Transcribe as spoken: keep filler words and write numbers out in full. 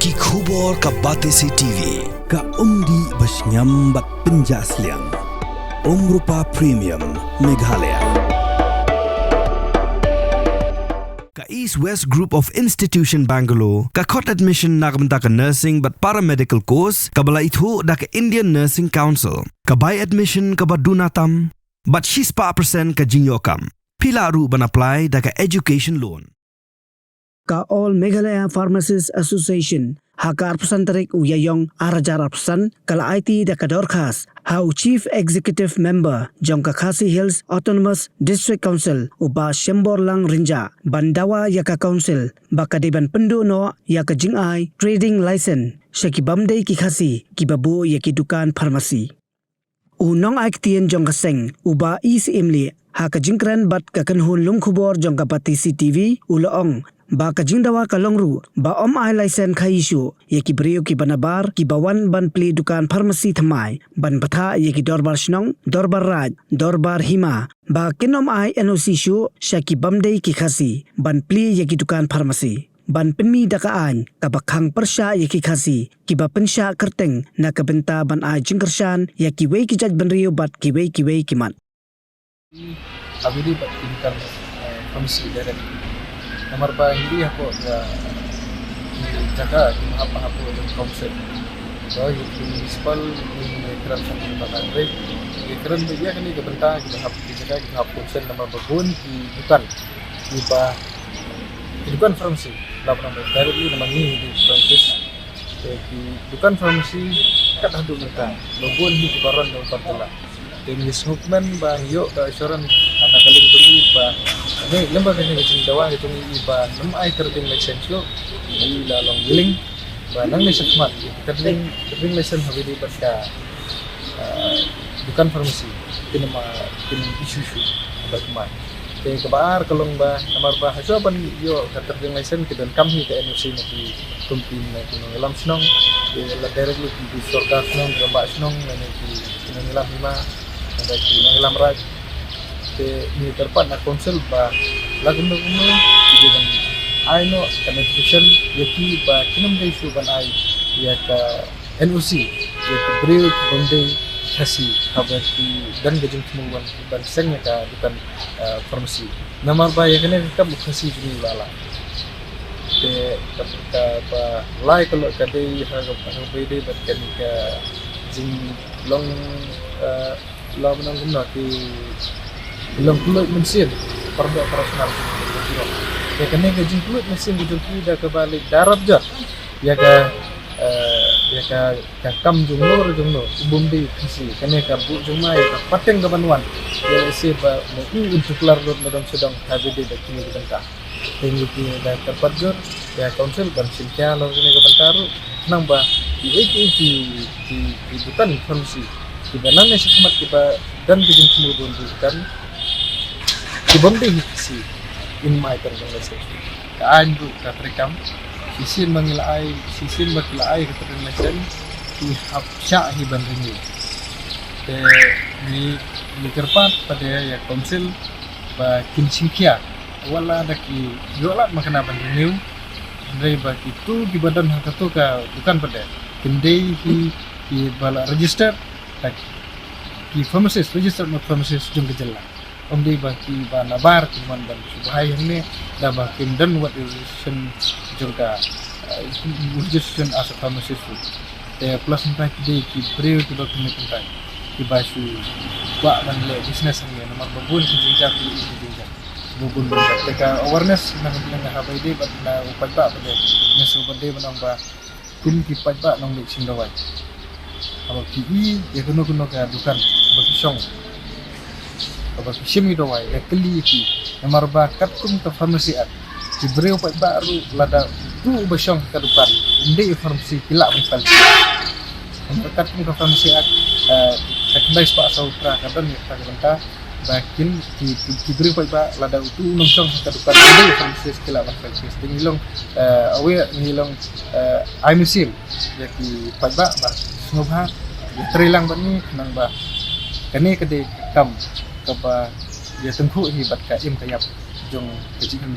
Ki khubor ka Batesi T V, ka umdih ba shngiam bad pynjah sliang. Umrupa Premium, Meghalaya. Ka East West Group of Institution Bangalore, ka khot admission na ka bynta ka nursing bad paramedical course, kaba la ithuh da ka Indian Nursing Council. Ka bai admission kaba duna tam, bad shispah percent ka jingïoh kam. Phi lah ruh ban apply da ka education loan. Ka All Meghalaya Pharmacists Association, ha ka arphew san tarik u Ïaïong ar hajar arphew san, ka la aiti da ka dorkhas ha u Chief Executive Member jong ka Khasi Hills Autonomous District Council, u Bah Shemborlang Rynjah, ban dawa ïa ka Council ba ka dei ban pynduh noh ïa ka jingai trading license sha ki bym dei ki Khasi kiba buh ïa ki dukan pharmacy. U nongai ktien jong ka seng, u Bah E C Imli, ha ka jingkren bad ka kynhun lum khubor jong ka Batesi T V, u la ong ba ka jingdawa ka long ruh ba ym ai license khaïi shuh ïa ki briew kiba nabar kiba wan ban plie dukan pharmacy thymmai, ban bthah ïa ki dorbar shnong, dorbar raid, dorbar hima, ba kin ym ai N O C shuh sha ki bym dei ki Khasi ban plie ïa ki dukan pharmacy, ban pynmih da ka aiñ kaba khang pyrshah ïa ki Khasi kiba pynshah kyrteng na ka bynta ban ai jingkyrshan ïa kiwei ki jaitbynriew bad kiwei kiwei ki mat. Haba ïadei bad ki dukan, eh, pharmacy direct. Namar ba ngi ïohi hapoh ka, ki jaka kiba hap hapoh ka council. Ïa ki municipal, ki kren sa ki ba kan rei. Ki kren ba ïa kane ka bynta kiba hap ki jaka kiba hap council namar ba bun ki dukan kiba, ki dukan pharmacy. Lah ban ong directly namar ngi di pharmacist. Te ki dukan pharmacy kat haduh mynta ba bun hi kiba run da u partola. Te ngi sngewkmen ba ngi ïoh ka assurance na ka liang jong i ba ne lem bad kane ka jingdawa ka jong i ba ym ai trading license shuh. I la long willing ba nangne shakhmat ka trading, trading license haba ïadei bad ka, ah, dukan pharmacy kin ym, kin ym issue shuh ba kumne. Te kaba ar ka long ba namar ba hashwa ban ïoh ka trading license ki donkam hi ka N O C na ki company, na ki nongïalam shnong, ki la directly ki sorkar shnong, ki rangbah shnong, lane ki nongïalam hima, lane ki nongïalam raid. Te ngi kyrpad na council ba la kumno kumno ki dei ban ai noh ka notification ïa ki ba kin ym dei shuh ban ai ïa ka N O C ïa ki briew ki bym dei Khasi haba ki don ka jingthmu ban, ban seng ïa ka dukan, eh, pharmacy. Namar ba ïa kane ka kam u Khasi jong ngi u la lah. Te ka, kaba lai ka long ka dei ha ka, ha kaba ïadei bad kane ka jinglong, eh, lah ban ong kumno, ki long kylluid mynsiem para doh para sonar. Te kane ka jingkylluid mynsiem ka jong ki da kaba leit da rap jot ïa ka, eh, ïa ka, ka kam jong no re jong no, u bym dei Khasi, kane ka buh jong ma ïa ka pateng kaban wan. Ïa lehse ba ma u un tuklar lut ma dong sha dong haba ïadei bad kine ki bynta. Te ngi, ngi da kyrpad jur ïa council ban shim khia halor kane ka bynta ruh, khnang ba kiei kiei ki, ki, ki dukan pharmacy kiba nangne shakhmat kiba don ka jingthmu ban buh dukan ki bym dei Khasi, kin ym ai trading license. Ka aiñ ruh ka treikam. Shisien ba ngi la ai, shisien ba ki la ai ka trading license, ki hap shah hi ban renew. Te ngi, ngi kyrpad pat ïa council ba kin shim khia wat la da ki ïoh lad ma kane ban renew. Hynrei ba kito kiba don ha kato ka dukan pat kin dei hi kiba la register da ki pharmacist, registered ma pharmacist jong ka jylla. Ym dei ba kiba nabar kin wan ban shu bhai hangne da ba kim don wat registration jong ka, eh, registration as a pharmacist ruh. Te plus mynta ki dei ki briew kiba kynthei kynthei kiba shu kwah ban leh business hangne namar ba bun ki jingjar, ki jingjar. Ba bun bun te ka awareness na ka bynta haba ïadei bad na u paidbah ba dei, ne shu ba dei ban ong ba kum ki paidbah nongleit shim dawai, haba ki ïohi ïa kano kano ka dukan ba ki shong, haba ki shim ïa dawai, ïa kylli ïa ki. Namar ba katkum ka Pharmacy Act, ki briew paidbah ruh lada utu uba shong ha ka dukan um dei u pharmacy, ki lah ban file case. Namar katkum ka Pharmacy Act, eh, ka khyndai spah saw phra ka don ïa kata ka bynta ba kin, ki, ki, ki briew paidbah lada utu u nongshong ha ka dukan um dei u pharmacist, ki lah ban file case. Te ngi long, eh, aware, ngi long, eh, ai mynsiem ïa ki paidbah ba sngewbha ïatreilang bad ngi khnang ba kane ka dei ka kam kaba ïatyngkhuh hi bad ka im ka ïap jong ka jingim.